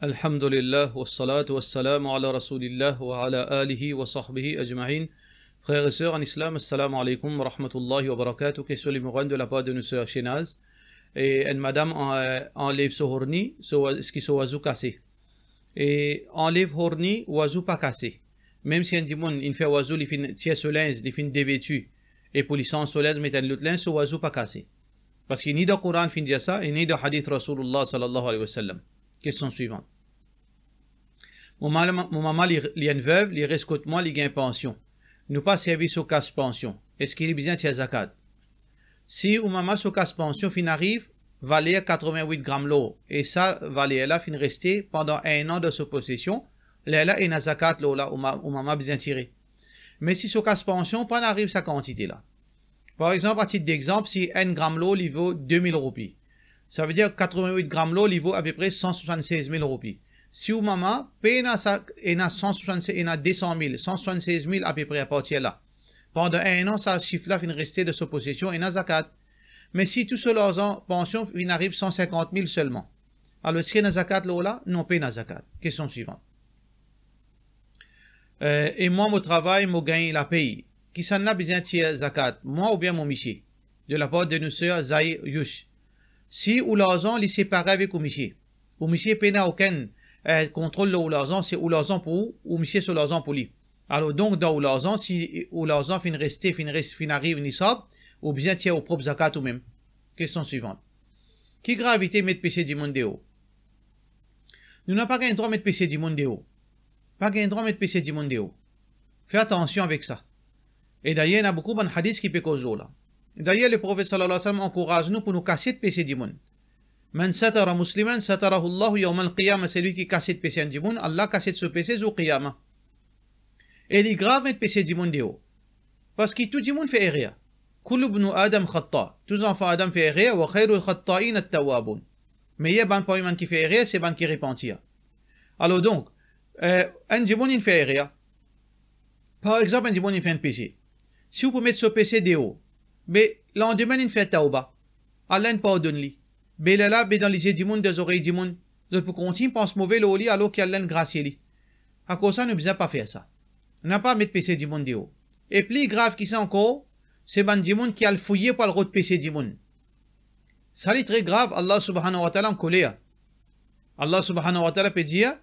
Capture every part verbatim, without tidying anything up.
Alhamdulillah, wassalatu wassalamu ala Rasoulillah wa ala alihi wa sahbihi ajmain. Frères et sœurs en islam, assalamu alaikum wa rahmatullahi wa barakatuh. Question numéro un de la part de nos sœurs Shenaz. E enn madam an-, anlev so horni, so wa-, eski so wazou kase? E anlev horni, wazou pa kase. Mem si enn dimoun inn fer wazou, li finn tir so linz, li finn deveti, e pou li sanz so linz, met enn lot linz, so wazou pa kase. Parski ni dan Koran finn dir sa, e ni dan hadith Rasoulillah sallallahu alayhi wa sallam. Question suivante. Mo mama, mo mama li, li enn vev, li res kot mwa, li gagn pansion. Nou pa servi so kas pansion. Eski li bizin tir zakat? Si ou mama so kas pansion finn ariv valer katrovin-wit gram lor, e sa valer la finn reste pandan enn an dan so posesion, lerla ena zakat lor la, ou ma-, ou mama bizin tire. Me si so kas pansion pa'nn ariv sa kantite la, par exanp, a tit degzanp, si enn gram lor li vo de mil roupi, savedir katrovin-wit gram lor li vo apepre san swasann-sez mil roupi. Si ou mama pena sa, ena san swasann-sez, ena de san mil, san swasann-sez mil apepre apartir la, pandan enn an sa sif la finn reste dan so posesion, ena zakat. Me si tou so larzan pansion finn ariv san sinkant mil selman, alor eski ena zakat lor la? Non, pena zakat. Question suivante. Euh, e mwa mo travay, mo gagn lapey. Kisannla bizin tir zakat, mwa oubien mo misie? De la part de nos sœurs Zahir Yush. Si ou larzan li separe avek ou misie, ou misie pena okenn, euh, kontrol lor ou larzan, se ou larzan pou ou, ou misie so larzan pou li. Alor donk, dan ou larzan, si ou larzan finn reste, finn res-, finn ariv nisab, ou bizin tir ou prop zakat ou mem. Question suivante. Ki gravite met pese dimoun deor? Nou napa gagn drwa met pese dimoun deor. Pa gagn drwa met pese dimoun deor. Fer atansion avek sa. E dayer, ena boukou bann hadis ki pe koz lor la. Dayer, Leprofet sallallahu alayhi wa sallam ankouraz nou pou nou kasiet pese dimoun. Man satara musliman satarahu Allahu yawmal qiyamah, selwi ki kasiet pese enn dimoun, Allah kasiet so pese zour qiyama. E li grav met pese dimoun deor. Parski tou dimoun fer erer. Kullu bni Adam khata. Tou zanfan Adam fer erer, wa khayrul khatta'in at-tawwabun. Meyer bann parmi bann ki fer erer, se bann ki repantir. Alor donk, euh, enn dimoun inn fer erer. Par exanp, enn dimoun inn fer enn pese. Si ou pou met so pese deor, be landime inn fer tawba, Allah inn pardonn li. Be lerla, be dan lizie dimoun, dan zorey dimoun, zot pou kontign pans move lor li, alor ki Allah inn grasie li. Akoz sa, nou bizin pa fer sa. Napa met pese dimoun deor. E pli grav ki sa ankor, se bann dimoun ki al fouye pou al rod pese dimoun. Sa li tre grav, Allah subhanahu wa ta'ala ankoler. Allah subhanahu wa ta'ala pe dir,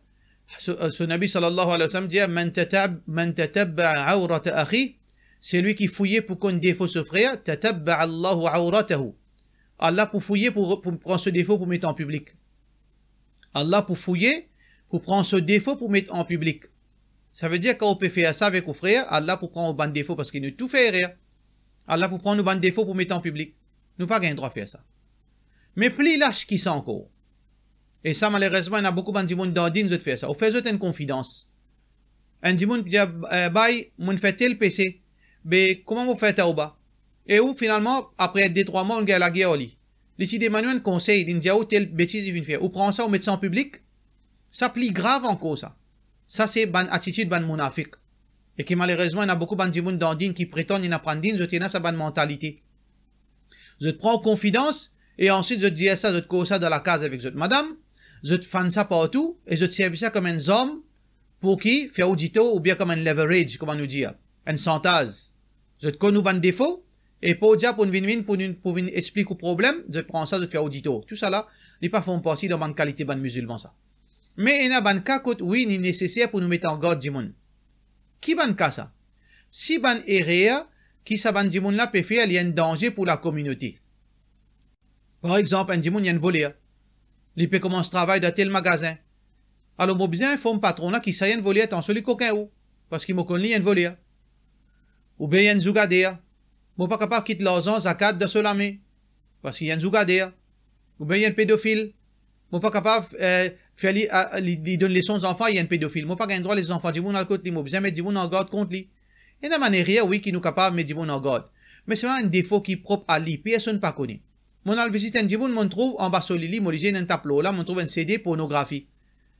so, so Nabi sallallahu alayhi wa sallam dir, "Man tatab-, man tatabba'a awrata akhi", selwi ki fouye pou konn defo so frer, "tatabba'a Allahu awratahu". Allah pou fouye pou, pou pran so defo pou met an piblik. Allah pou fouye pou pran so defo pou met an piblik. Savedir, kan ou pe fer sa avek ou frer, Allah pou pran ou bann defo, parski nou tou fer erer. Allah pou pran nou bann defo pou met an piblik. Nou pa gagn drwa fer sa. Me pli las ki sa ankor. E sa, malerezman, ena boukou bann dimoun dan din zot fer sa. Ou fer zot enn konfidans. Enn dimoun dir, eh, "Bay, mo'nn fer tel pese. Be kouma mo fer tawba?" E ou, finalman, apre de trwa mwa, ou gagn lager ar li. Li ti demann ou enn konsey, li'nn dir ou tel betiz li finn fer. Ou pran sa, ou met sa an piblik. Sa pli grav ankor sa. Sa se bann atitid bann mounafik. E ki malerezman, ena boukou bann dimoun dan din ki pretann inn aprann din, zot ena sa bann mantalite. Zot pran konfidans e answit zot dir sa, zot koz sa dan lakaz avek zot madam, zot fann sa partou e zot servi sa kom enn zarm pou ki fer ou ditor oubien kom enn leverage, kouma nou dir, enn santaz. Zot konn ou bann defo, e pou dir pou vinn, vinn, pou vinn, pou vinn explik ou problem, zot pran sa, zot fer ou ditor. Tousala, li pa form parti dan bann kalite bann mizilman sa. Me ena bann ka kot, wi, li neseser pou nou met an gard dimoun. Ki bann ka sa? Si bann erer ki sa bann dimoun la pe fer, li enn danze pou lakominote. Par exanp, enn dimoun, li enn voler. Li pe koumans travay dan tel magazin. Alor, mo bizin inform patron la ki sa enn voler, atansion, li kokin ou, parski mo konn li enn voler. Oubien enn zougader. Mo pa kapav kit larzan zakat dan so lame, parski enn zougader. Oubien enn pedofil. Mo pa kapav, eh, fer li, a, li, li donn leson zanfan, li enn pedofil. Mo pa gagn drwa les zanfan dimoun al kot li, mo bizin met dimoun an gard kont li. Ena bann erer, wi, ki nou kapav met dimoun an gard. Me selman enn defo ki prop a li, personn pa kone. Mo'nn al vizit enn dimoun, mo'nn trouv anba so lili, mo lizye, ena enn tap lor la, mo'nn trouv enn C D pornografi.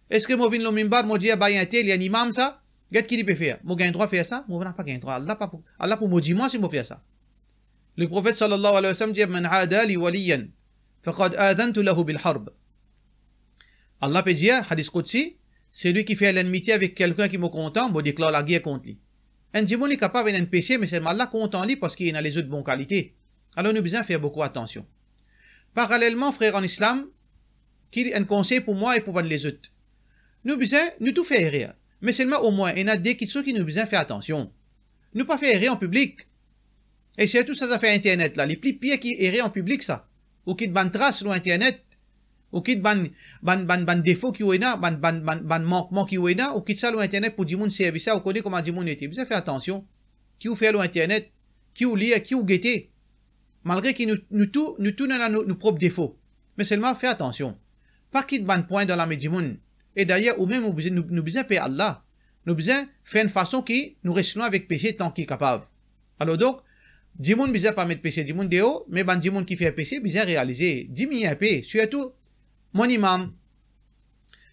Eski mo vinn lor minbar, mo dir, "Bay entel, li enn imam sa, get ki li pe fer"? Mo gagn drwa fer sa? Mo napa gagn drwa. Allah pa pou, Allah pou modi mwa si mo fer sa. Leprofet sallallahu alayhi wa sallam dir, "Man ada li waliyan, faqad adhantu lahu bil harb." Allah pe dir, hadis qudsi, "Selwi ki fer lenmite avek kelkenn ki mo kontan, mo deklar lager kont li." Enn dimoun li kapav ena enn pese, me selman Allah kontan li parski li ena lezot bon kalite. Alor nou bizin fer boukou atansion. Paralelman, frer an Islam, ki enn konsey pou mwa e pou bann lezot. Nou bizin, nou tou fer erer, me selman omwin ena de kiksoz ki nou bizin fer atansion. Nou pa fer erer an piblik. E sirtou sa zafer internet la, li pli pir ki erer an piblik sa. Ou kit bann tras lor internet, ou kit bann, bann, bann, bann defo ki ou ena, bann, bann, bann, bann mankman ki ou ena, ou kit sa lor internet pou dimoun servi sa, ou kone kouma dimoun ete. Bizin fer atansion. Ki ou fer lor internet, ki ou lir, ki ou gete. Malgre ki nou, nou tou, nou tou nou ena nou, nou prop defo. Me selman fer atansion. Pa kit bann pwin dan lame dimoun. E dayer, ou mem, ou bizin, nou, nou bizin per Allah. Nou bizin fer enn fason ki nou res lwin avek pese tan ki kapav. Alor donk, dimoun bizin pa met pese dimoun deor, me bann dimoun ki fer pese bizin realize, diminie inpe, sirtou mwa enn imam,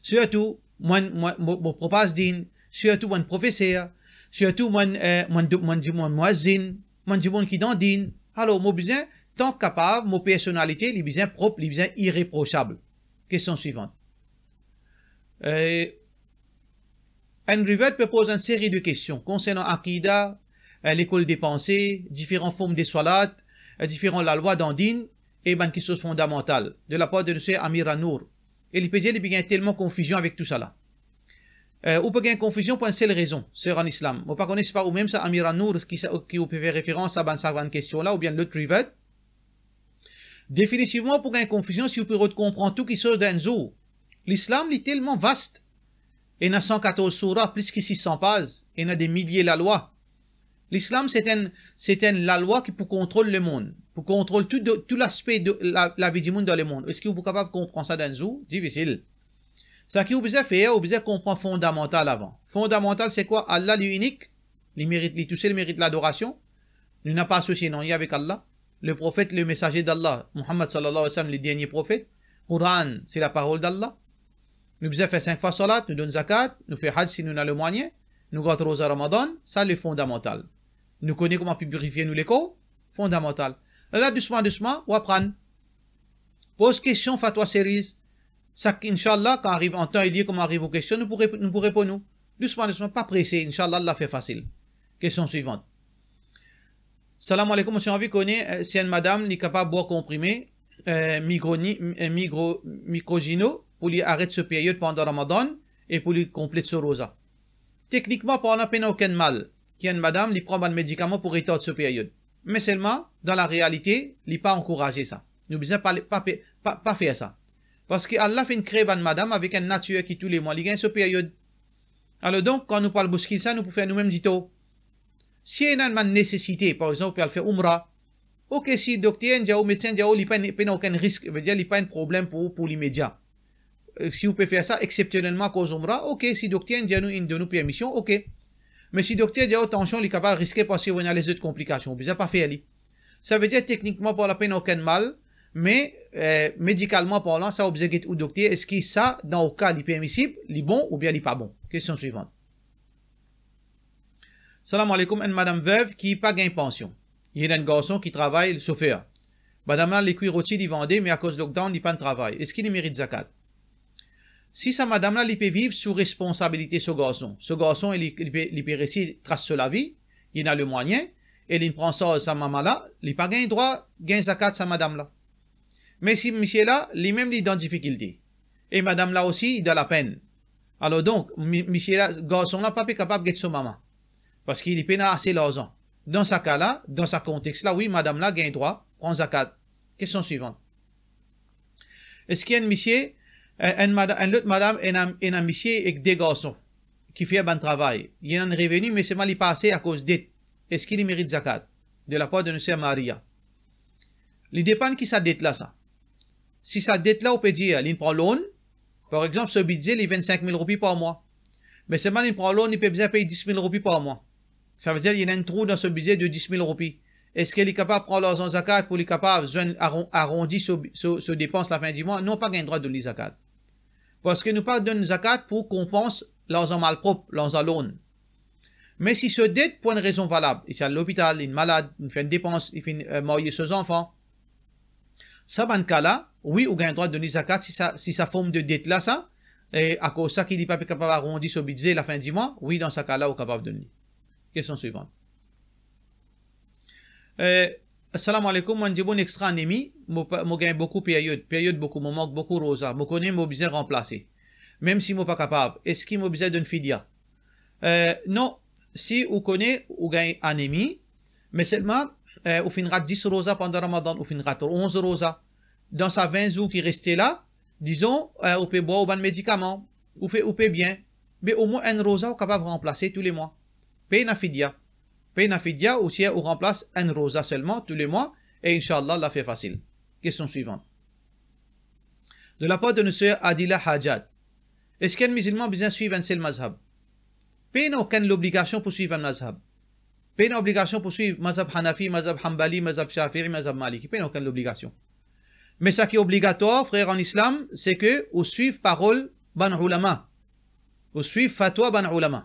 sirtou mwa enn, mwa enn, mo, mo propaz din, sirtou mwa enn profeser, sirtou mwa enn, eh, mwa enn do-, mwa enn dimoun, mwa enn mouazin, mwa enn dimoun ki dan din. Alor, mo bizin, tan ki kapav, mo personalite, li bizin prop, li bizin ireprosab. Kestion swivan. Eh, Enn reviewer pe poz enn seri de kestion konsernan akida, eh, lekol de panse, diferan form de swalat, eh, diferan lalwa dan din e bann kiksoz fondamantal, de lapar de nou ser Amir Anour. E li pe dir li pe gagn telman konfizion avek tousala. Eh, ou pe gagn konfizion pou enn sel rezon, ser an Islam. Mo pa kone si pa ou mem sa Amir Anour ki sa, ki ou pe fer referans a bann sa bann kestion la, oubien lot reviewer. Definitivman, ou pou gagn konfizion si ou pe rod konpran tou kiksoz dan enn zour. Lislam, li telman vast. Ena san katorz soura, plis ki sis san paz, ena de milie lalwa. Lislam, se enn, se enn lalwa ki pou kontrol lemond, pou kontrol tou do-, tou laspe de la, lavi dimoun dan lemond. Eski ou pou kapav konpran sa dan enn zour? Difisil. Seki ou bizin fer, ou bizin konpran fondamantal avan. Fondamantal, se kwa? Allah, li inik, li merit, li tousel merit ladorasion. Nou napa asosie nanye avek Allah. Le profet, le mesaze d'Allah, Muhammad sallallahu alayhi wa sallam, le dernie profet. Koran, se laparol d'Allah. Nou bizin fer sink fwa salat, nou donn zakat, nou fer haj si nou ena lemwayin, nou gard roza Ramadan, sa le fondamantal. Nou kone kouma pirifie nou lekor, fondamantal. Lerla dousman, dousman, ou aprann. Poz kestion, fatwa, seriz. Sa, inshallah, kan ariv an tan e lir kouma ariv ou kestion, nou pou rep-, nou pou reponn ou. Dousman, dousman, pa prese, inshallah, Allah fer fasil. Kestion swivan. Salam aleykoum, mo ti anvi kone, eh, si enn madam li kapav bwar konprime, eh, migroni-, eh, migro-, microzino pou li aret so peryod pandan Ramadan e pou li konplet so roza. Teknikman parlan, pena okenn mal ki enn madam li pran bann medikaman pou retard so peryod. Me selman, dan larealite, li pa ankouraze sa. Nou bizin pa, pa, pa, pa fer sa. Parski Allah finn kre bann madam avek enn natir ki toulemwa li gagn so peryod. Alor donk, kan nou pou al bouskil sa, nou pou fer noumem ditor. Si ena enn bann nesesite, par exanp, ou pe al fer oumra, oke, si dokter inn dir ou, medsin inn dir ou, li pa enn, pena okenn risk, vedir li pa enn problem pou ou, pou limedia. Eh, si ou pe fer sa eksepsionelman akoz oumra, oke, si dokter inn dir nou, inn donn nou permision, oke. Me si dokter dir ou, atansion, li kapav riske parski ou ena lezot konplikasion, ou bizin pa fer li. Savedir, teknikman parlan, pena okenn mal, me, eh, medikalman parlan, sa ou bizin get ou dokter, eski sa, dan ou ka, li permisib, li bon oubien li pa bon? Kestion swivan. Salam aleykoum, enn madam vev ki pa gagn pansion. Li ena enn garson ki travay sofer. Madam la, li kwi roti, li vande, me akoz lockdown, li pa'nn travay. Eski li merit zakat? Si sa madam la, li pe viv sou responsabilite so garson, so garson, li, li pe, li pe resi tras so lavi, li ena lemwayin, e li pran sarz sa mama la, li pa gagn drwa gagn zakat sa madam la. Me si misie la, limem li dan difikilte, e madam la osi dan lapenn, alor donk, mi-, misie la, garson la pa pe kapav get so mama, parski li pena ase larzan. Dan sa ka la, dan sa kontex la, wi, madam la gagn drwa pran zakat. Kestion swivan. Eski enn misie, eh, enn mada-, enn lot madam ena, ena misie ek de garson ki fer bann travay. Li ena enn reveni, me selman li pa ase akoz det. Eski li merit zakat? De lapar de nou ser Maria. Li depann ki sa det la sa. Si sa det la, ou pe dir, li pran loan, par exanp, so bidze, li vennsink mil roupi par mwa. Me selman li pran loan, li pe bizin pey dis mil roupi par mwa. Savedir, li ena enn trou dan so bidze de dis mil roupi. Eski li kapav pran larzan zakat pou li kapav zwenn aron-, arondi so, so, so depans lafin di mwa? Non, pa gagn drwa donn li zakat. Parski nou pa donn zakat pou konpans larzan malprop, larzan loan. Me si so det pou enn rezon valab, li ti al lopital, li malad, li finn depans, li finn, eh, marye so zanfan, sa bann ka la, wi, ou gagn drwa donn li zakat si sa, si sa form de det la sa, e akoz sa ki li pa pe kapav arondi so bidze lafin di mwa, wi, dan sa ka la, ou kapav donn li. Kestion swivan. Eh, Assalamu alaikum, mo enn dimoun extra anemi, mo pa, mo gagn boukou period, period boukou, mo mank boukou roza, mo kone mo bizin ranplase. Mem si mo pa kapav, eski mo bizin donn fidya? Eh, non, si ou kone ou gagn anemi, me selman, eh, ou finn rat dis roza pandan Ramadan, ou finn rat onz roza. Dan sa vin zour ki reste la, dizon, eh, ou pe bwar ou bann medikaman, ou fe, ou pe bien, be omwin enn roza ou kapav ranplase toulemwa. Pena fidya. Pena fidya, ou tir, ou ranplas enn roza selman toulemwa, e inshallah, lafer fasil. Kestion swivan. De lapar de nou ser Adila Hajat. Eski enn mizilman bizin swiv enn sel mazhab? Pena okenn lobligasion pou swiv enn mazhab. Pena obligasion pou swiv mazhab Hanafi, mazhab Hanbali, mazhab Shafi'i, mazhab Maliki. Pena okenn lobligasion. Me sa ki obligatwar, frer an Islam, se ke ou swiv parol bann oulama. Ou swiv fatwa bann oulama.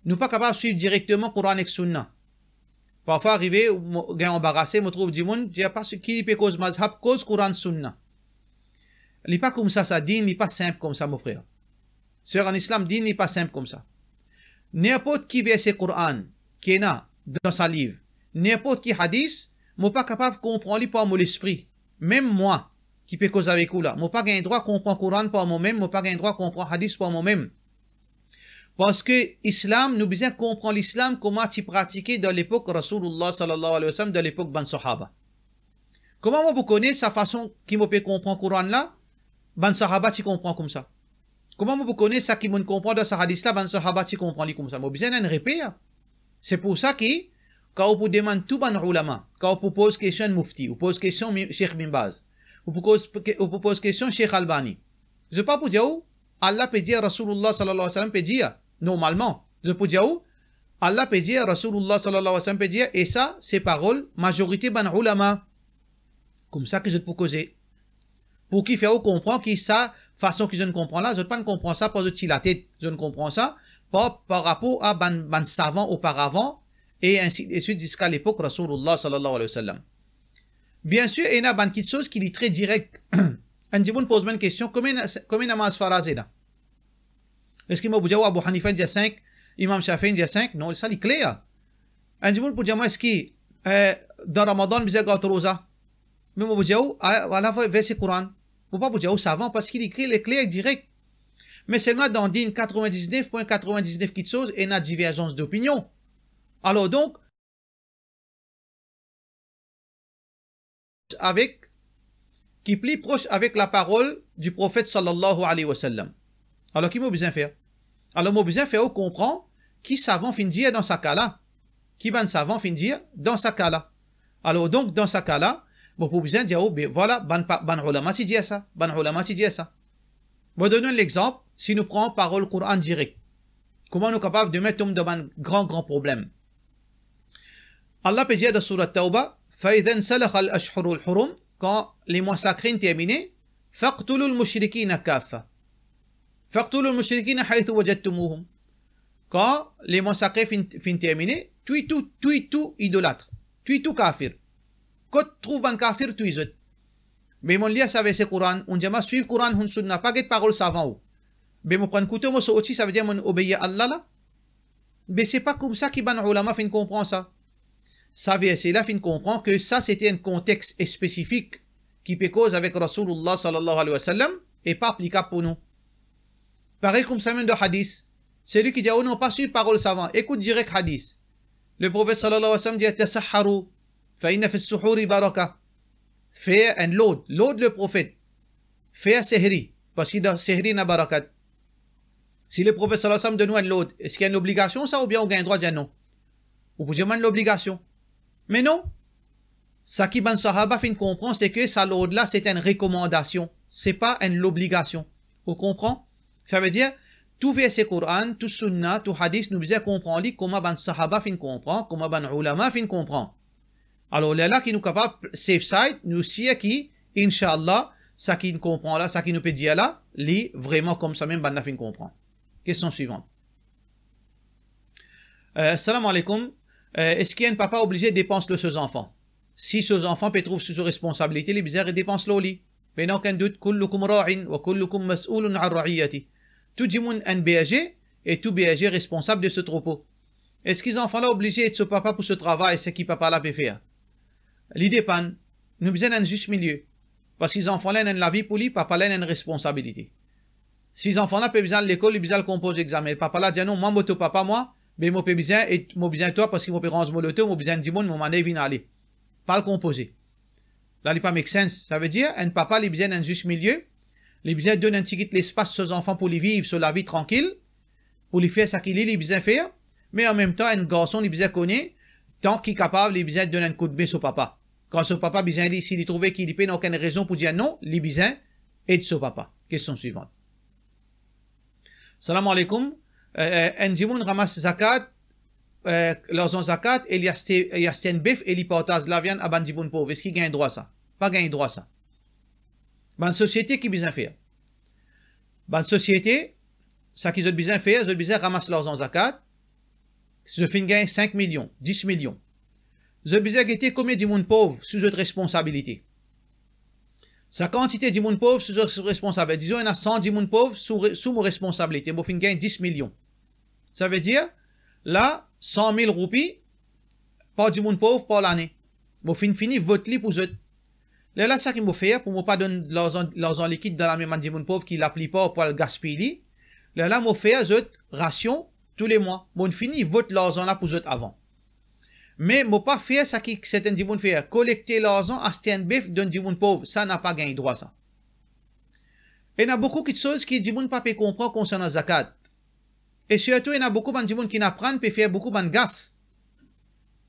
Nou pa kapav swiv direkteman Koran ek Sunna. Parfwa arive, mo gagn anbarase, mo trouv dimoun dir pa ki li pe koz mazhab, koz Koran, Sunna. Li pa koumsa sa, din li pa sinp koumsa, mo frer. Ser an Islam, din li pa sinp koumsa. Ninport ki verse Koran ki ena dan sa liv, ninport ki hadis, mo pa kapav konpran li par mo lespri. Mem mwa ki pe koz avek ou la, mo pa gagn drwa konpran Koran par momem, mo pa gagn drwa konpran hadis par momem. Parski Islam, nou bizin konpran Lislam kouma ti pratike dan lepok Rasoulullah sallallahu alayhi wa sallam, dan lepok bann sahaba. Kouma mo pou kone sa fason ki mo pe konpran Koran la, bann sahaba ti konpran koumsa? Kouma mo pou kone sa ki mo'nn konpran dan sa hadis la, bann sahaba ti konpran li koumsa? Mo bizin enn reper. Se pou sa ki, kan ou pou demann tou bann oulama, kan ou pou poz kestion enn mufti, ou poz kestion mi-, Sheikh Bin Baz, ou pou koz, ou pou poz kestion Sheikh Albani, zot pa pou dir ou, Allah pe dir, Rasoulullah sallallahu alayhi wa sallam pe dir. Normalman, zot pou dir ou, Allah pe dir, Rasoulullah sallallahu alayhi wa sallam pe dir, e sa, se parol mazorite bann oulama. Koumsa ki zot pou koze. Pou ki fer ou konpran ki sa fason ki zot konpran la, zot pa'nn konpran sa par zot ti latet, zot konpran sa par, par rapor a bann, bann savan oparavan, e ainsi de suite ziska lepok Rasoulullah sallallahu alayhi wa sallam. Biensir, ena bann kiksoz ki li tre direk. Enn dimoun poz mwa enn kestion, konbien, konbien namaz faraz ena? Eski mo pou dir ou Abu Hanifa inn dir sink, Imam Shafi inn dir sink? Non, sa li kler. Enn dimoun pou dir mwa, eski, eh, dan Ramadan bizin gard roza? Me mo pou dir ou, a, ala ver-, verse Koran. Mo pa pou dir ou savan, parski li kler, li kler direk. Me selman dan din katrevin-diznef pwin katrevin-diznef kiksoz, ena diverzans dopinion. Alor donk, avek, ki pli pros avek laparol di Profet sallallahu alayhi wa sallam. Alor ki mo bizin fer? Alor mo bizin fer ou konpran ki savan finn dir dan sa ka la. Ki bann savan finn dir dan sa ka la. Alor donk, dan sa ka la, mo pou bizin dir ou, be, vwala, bann pa-, bann oulama ti dir sa, bann oulama ti dir sa. Mo donn ou enn lexanp, si nou pran parol Koran direk, kouma nou kapav demin tom dan bann gran, gran problem? Allah pe dir dan Surat Tawba, "Fa idha insalakha al-ashhurul hurum", kan lemwa sakre inn termine, "faqtulul mushrikina kaffa." "Faqtulul mushrikina haythu wajadtumuhum." Kan lemwa sakre finn, finn termine, touy tou, touy tou idolat, touy tou kafir. Kot trouv bann kafir, touy zot. Me mo'nn lir sa verse Koran, ounn dir mwa swiv Koran, ounn Sunna, pa get parol savan ou. Be mo pran kouto, mo sorti, savedir mo'nn obeir Allah la? Be se pa koumsa ki bann oulama finn konpran sa. Sa verse la finn konpran ke sa sete enn kontex spesifik ki pe koz avek Rasoulullah sallallahu alayhi wa sallam e pa aplikab pou nou. Parey koumsa mem dan hadis, seli ki dir ou non, pa swiv parol savan, ekout direk hadis. Le Profet sallallahu alayhi wa sallam dir, "Tasahharu, fa inna fi suhuri baraka." Fer enn lord, lord le Profet. Fer sehri, parski dan sehri ena barakat. Si le Profet sallallahu alayhi wa sallam donn ou enn lord, eski enn obligasion sa oubien ou gagn drwa dir non? Ou pou dir mwa enn lobligasion. Me non. Sa ki bann sahaba finn konpran, se ke sa lord la, se enn rekomandasion, se pa enn lobligasion. Ou konpran? Savedir, tou verse Koran, tou Sunna, tou hadis, nou bizin konpran li kouma bann sahaba finn konpran, kouma bann oulama finn konpran. Alor, lerla ki nou kapav safe side, nou sir ki, inshallah, sa ki nou konpran la, sa ki nou pe dir la, li vreman koumsa mem bann la finn konpran. Kestion swivan. Eh, salam alaikum. Eh, eski enn papa oblize depans lor so zanfan? Si so zanfan pe trouv sou so responsabilite, li bizin depans lor li. Pena okenn dout, "Kullukum ra'in wa kullukum mas'ulun an ra'iyati." Tou dimoun enn berze e tou berze responsab de so troupo. Eski zanfan la oblize ed so papa pou so travay, seki papa la pe fer? Li depann. Nou bizin enn zis milie. Parski zanfan la ena enn lavi pou li, papa la ena enn responsabilite. Si zanfan la pe bizin al lekol, li bizin al konpoz examen. Papa la dir, "Non, mwa mo to papa mwa, be mo pe bizin, e mo bizin twa parski mo pe ranz mo loto, mo bizin dimoun, mo mane vinn ale." Pa al konpoze. La li pa make sense. Savedir, enn papa li bizin enn zis milie, li bizin donn enn tigit lespas so zanfan pou li viv so lavi trankil, pou li fer seki li, li bizin fer, me anmemtan enn garson li bizin kone, tan ki kapav li bizin donn enn koudme so papa. Kan so papa bizin li, si li trouve ki li pena okenn rezon pou dir non, li bizin ed so papa. Kestion swivan. Salam aleykoum. Eh, eh, enn dimoun ramas zakat, eh, larzan zakat e li aste, li aste enn bef e li partaz laviann a bann dimoun pov. Eski gagn drwa sa? Pa gagn drwa sa. Bann sosiete ki bizin fer? Bann sosiete, seki zot bizin fer, zot bizin ramas larzan zakat, zot finn gagn sink milion, dis milion. Zot bizin gete konbien dimoun pov sou zot responsabilite. Sa kantite dimoun pov sou zot responsabilite. Dizon, ena san dimoun pov sou re-, sou mo responsabilite. Mo finn gagn dis milion. Savedir, la, san mil roupi par dimoun pov par lane. Mo finn fini vot li pou zot. Lerla seki mo fer, pou mo pa donn larzan, larzan likid dan lame bann dimoun pov ki laplipar pou al gaspiy li, lerla mo fer zot rasion toulemwa. Mo'nn fini vot larzan la pou zot avan. Me mo pa fer seki sertenn dimoun fer, kolekte larzan, aste enn bef, donn dimoun pov. Sa napa gagn drwa sa. Ena boukou kiksoz ki dimoun pa pe konpran konsernan zakat. E sirtou, ena boukou bann dimoun ki'nn aprann pe fer boukou bann gaf.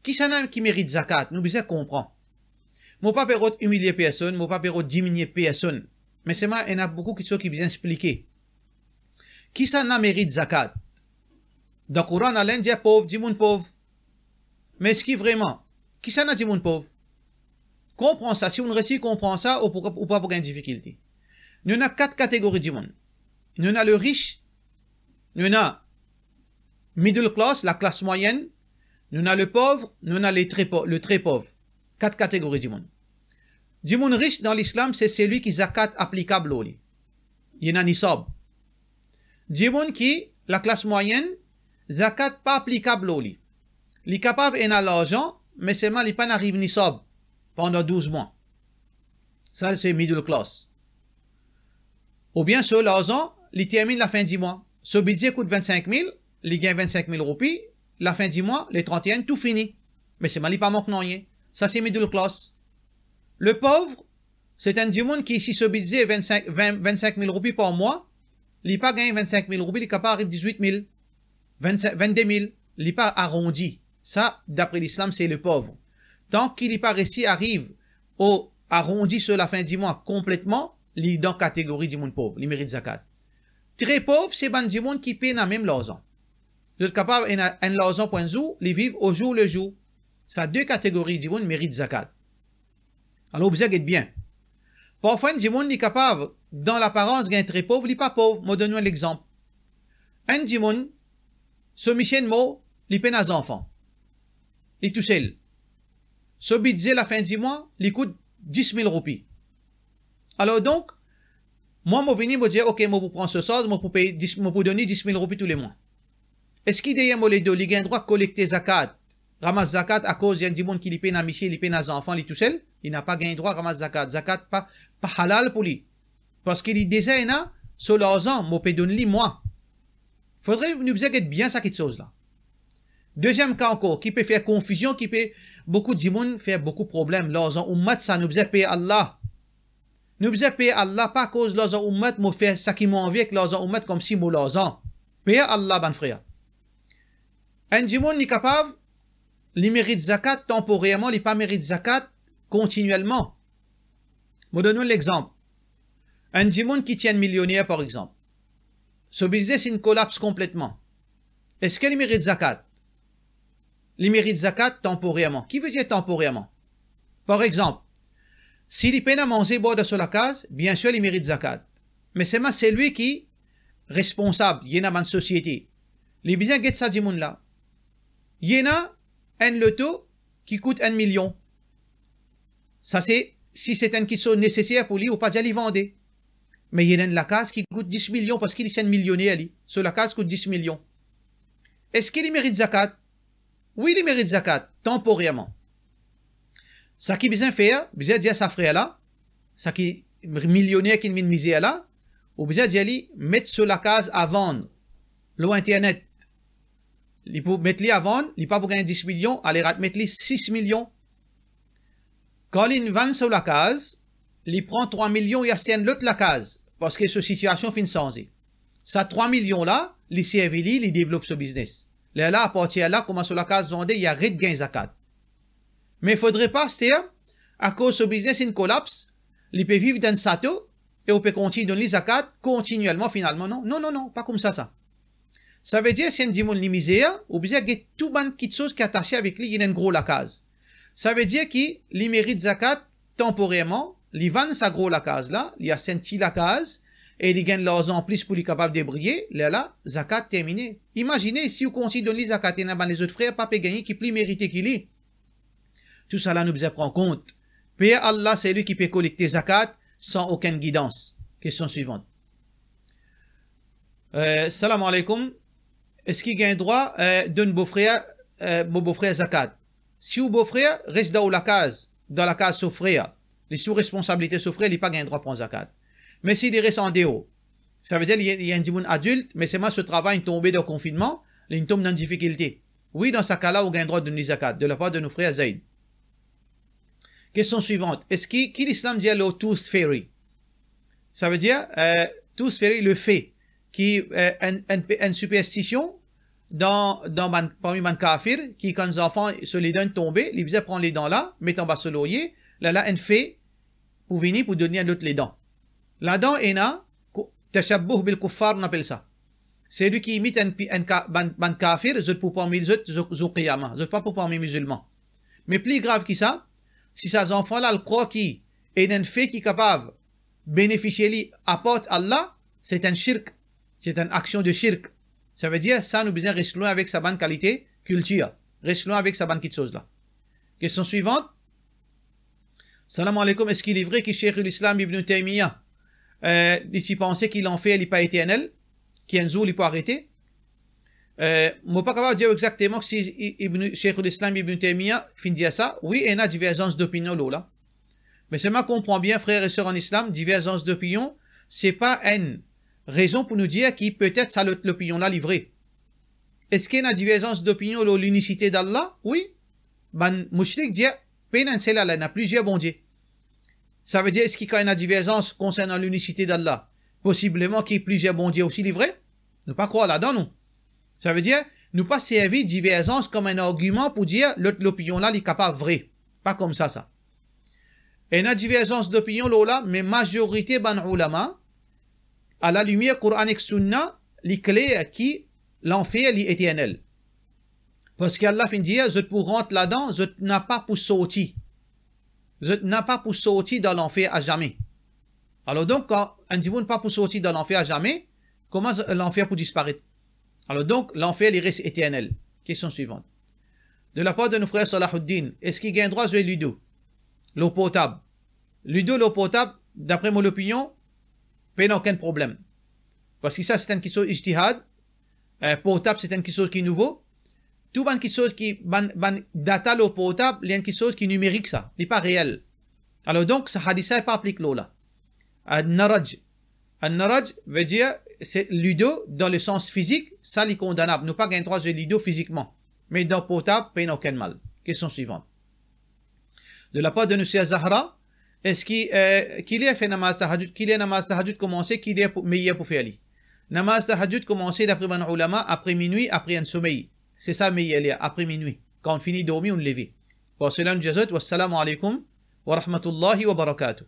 Kisannla ki merit zakat? Nou bizin konpran. Mo pa pe rod imilie personn, mo pa pe rod diminie personn. Me selman, ena boukou kiksoz ki bizin explike. Kisannla merit zakat? Dan Koran, Alla inn dir pov dimoun pov. Me eski vreman, kisannla dimoun pov? Konpran sa, si ou resi konpran sa, ou pou, ou pa pou gagn difikilte. Nou ena kat kategori dimoun. Nou ena le rich, nou ena middle class, laklas mwayenn, nou ena le pov, nou ena le tre po-, le tre pov. Kat kategori dimoun. Dimoun rich dan Lislam, se selwi ki zakat aplikab lor li. Li ena nisab. Dimoun ki laklas mwayenn, zakat pa aplikab lor li. Li kapav ena larzan, me selman li pa'nn ariv nisab pandan douz mwa. Sa se middle class. Oubien so larzan, li terminn lafin dimwa. So bidze kout vennsink mil, li gagn vennsink mil roupi, lafin dimwa, le trant-e-enn, tou fini. Me selman li pa mank nanye. Sa se middle class. Le pov, se enn dimoun ki, si so bidze vennsink, vin, vennsink mil roupi par mwa, li pa gagn vennsink mil roupi, li kapav ariv dizwit mil, vennsink, vennde mil, li pa arondi. Sa, dapre Lislam, se le pov. Tan ki li pa resi ariv o arondi so lafin dimwa konpletman, li dan kategori dimoun pov, li merit zakat. Tre pov, se bann dimoun ki pena mem larzan. Zot kapav ena enn larzan pou enn zour, li viv au jour le jour. Sa de kategori dimoun merit zakat. Alor, bizin get bien. Parfwa, enn dimoun, li kapav, dan laparans, gagn tre pov, li pa pov. Mo donn ou enn lexanp. Enn dimoun, so misie inn mor, li pena zanfan. Li tousel. So bidze lafin dimwa, li kout dis mil roupi. Alor donk, mwa, mo vini, mo dir, "Ok, mo pou pran so sarz, mo pou pey dis, mo pou donn li dis mil roupi toulemwa." Eski deryer mo ledo, li gagn drwa kolekte zakat, ramas zakat, akoz li enn dimoun ki li pena misie, li pena zanfan, li tousel? Li napa gagn drwa ramas zakat. Zakat pa, pa halal pou li. Parski li deza ena so larzan, mo pe donn li mwa. Fodre nou bizin get bien sa kiksoz la. Deziem ka ankor, ki pe fer konfizion, ki pe boukou dimoun fer boukou problem, larzan oumat sa, nou bizin per Allah. Nou bizin per Allah, pa akoz larzan oumat, mo fer seki mo anvi ek larzan oumat, koumsi mo larzan. Per Allah, bann frer. Enn dimoun, li kapav, li merit zakat tanporerman, li pa merit zakat kontinielman. Mo donn ou enn lexanp. Enn dimoun ki ti enn milioner, par exanp. So biznes inn kolaps konpletman. Eski li merit zakat? Li merit zakat tanporerman. Ki vedir tanporerman? Par exanp, si li pena manze bwar dan so lakaz, biensir li merit zakat. Me selman selwi ki responsab, li ena bann sosiete. Li bizin get sa dimoun la. Li ena enn loto ki kout enn milion. Sa se si se enn kiksoz neseser pou li, ou pa dir li vande. Me li ena enn lakaz ki kout dis milion, parski li se enn milioner li. So lakaz kout dis milion. Eski li merit zakat? Wi, li merit zakat, tanporerman. Sa ki bizin fer, bizin dir sa frer la, sa ki milioner ki vinn mizer la, ou bizin dir li, met so lakaz a vann lor internet. Li pou met li a vann, li pa pou gagn dis milion, ale rat met li sis milion. Kan li vann so lakaz, li pran trwa milion, li aste enn lot lakaz, parski so sitiasion finn sanze. Sa trwa milion la, li servi li, li devlop so biznes. Lerla, apartir la, kouma so lakaz vande, li aret gagn zakat. Me fodre pa aster, akoz so biznes inn kolaps, li pe viv dan enn sato, e ou pe kontign donn li zakat kontinielman finalman, non? Non, non, non, pa koumsa sa. Savedir, si enn dimoun li mizer, ou bizin get tou bann kiksoz ki atase avek li, li ena enn gro lakaz. Savedir ki li merit zakat tanporerman, li vann sa gro lakaz la, li aste enn ti lakaz, e li gagn larzan plis pou li kapav debriye, lerla, zakat termine. Imazine, si ou kontign donn li zakat, ena bann lezot frer pa pe gagne ki pli merite ki li. Tousala nou bizin pran kont. Per Allah, se li ki pe kolekte zakat san okenn gidans. Kestion swivan. Eh, salam aleykoum. Eski gagn drwa, eh, donn bofrer, eh, mo bofrer zakat? Si ou bofrer res dan ou lakaz, dan lakaz so frer, li sou responsabilite so frer, li pa gagn drwa pran zakat. Me si li res andeor, savedir li, li enn dimoun adilt, me selman so travay inn tonbe dan konfinnman, li inn tom dan difikilte. Wi, dan sa ka la, ou gagn drwa donn li zakat, de lapar de nou frer Zaid. Kestion swivan. Eski, ki Lislam dir lor Tooth Fairy? Savedir, eh, Tooth Fairy, le fe, ki, eh, enn, enn, enn siperstision dan, dan bann, parmi bann kafir, ki kan zanfan so ledan inn tonbe, li bizin pran ledan la, met anba so lorye, lerla enn fe pou vini pou donn li enn lot ledan. Ladan ena kou-, tashabbuh bil kuffar, nou apel sa. Selwi ki imit enn pi-, enn ka-, bann, bann kafir, zot pou parmi zot, zot, zot kiyama, zot pa pou parmi mizilman. Me pli grav ki sa, si sa zanfan la, li krwar ki ena enn fe ki kapav benefisie li apart Allah, se enn shirk, se enn aksion de shirk. Savedir, sa nou bizin res lwin avek sa bann kalite kiltir, res lwin avek sa bann kiksoz la. Kestion swivan. Salam aleykoum, eski li vre ki Sheikhul Islam Ibn Taymiyyah, eh, li ti panse ki lanfer li pa eternel, ki enn zour li pou arete? Eh, mo pa kapav dir exakteman si I-, Ibn, Sheikhul Islam Ibn Taymiyyah finn dir sa. Wi, ena diverzans dopinion lor la. Me selman konpran bien, frer e ser an Islam, diverzans dopinion, se pa enn rezon pou nou dir ki petet sa lot lopinion la li vre. Eski ena diverzans dopinion lor linisite d'Allah? Wi. Bann moushrik dir, pena enn sel Allah, ena plizier Bondie. Savedir, eski kan ena diverzans konsernan linisite d'Allah, posibleman ki plizier Bondie osi li vre? Nou pa krwar ladan, nou. Savedir, nou pa servi diverzans kom enn argiman pou dir lot lopinion la, li kapav vre. Pa koumsa sa. Ena diverzans dopinion lor la, me mazorite bann oulama, a la limier Koran ek Sunna, li kler ki lanfer li eternel. Parski Allah finn dir, zot pou rant ladan, zot napa pou sorti. Zot napa pou sorti dan lanfer a zame. Alor donk, kan enn dimoun pa pou sorti dan lanfer a zame, kouma z-, lanfer pou disparet? Alor donk, lanfer li res eternel. Kestion swivan. De lapar de nou frer Salahuddin, eski gagn drwa zwe lido lor portab? Lido lor portab, dapre mo lopinion, pena okenn problem. Parski sa, se enn kiksoz ijtihad, eh, portab, se enn kiksoz ki nouvo. Tou bann kiksoz ki, bann, bann data lor portab, li enn kiksoz ki nimerik sa, li pa reel. Alor donk, sa hadis la pa aplik lor la. An-naraj. An-naraj ve dir, se lido dan le sans fizik, sa li kondanab. Nou pa gagn drwa zwe lido fizikman. Me dan portab, pena okenn mal. Kestion swivan. De lapar de nou ser Zahra, eski, eh, ki ler fer namaz tahajud, ki ler namaz tahajud koumanse, ki ler pou, meyer pou fer li? Namaz tahajud koumanse dapre bann oulama apre minwi, apre enn somey. Se sa meyer ler, apre minwi. Kan ou fini dormi, ou leve. Par sela nou dir zot, wassalamu alaikum wa rahmatullahi wa barakatuh.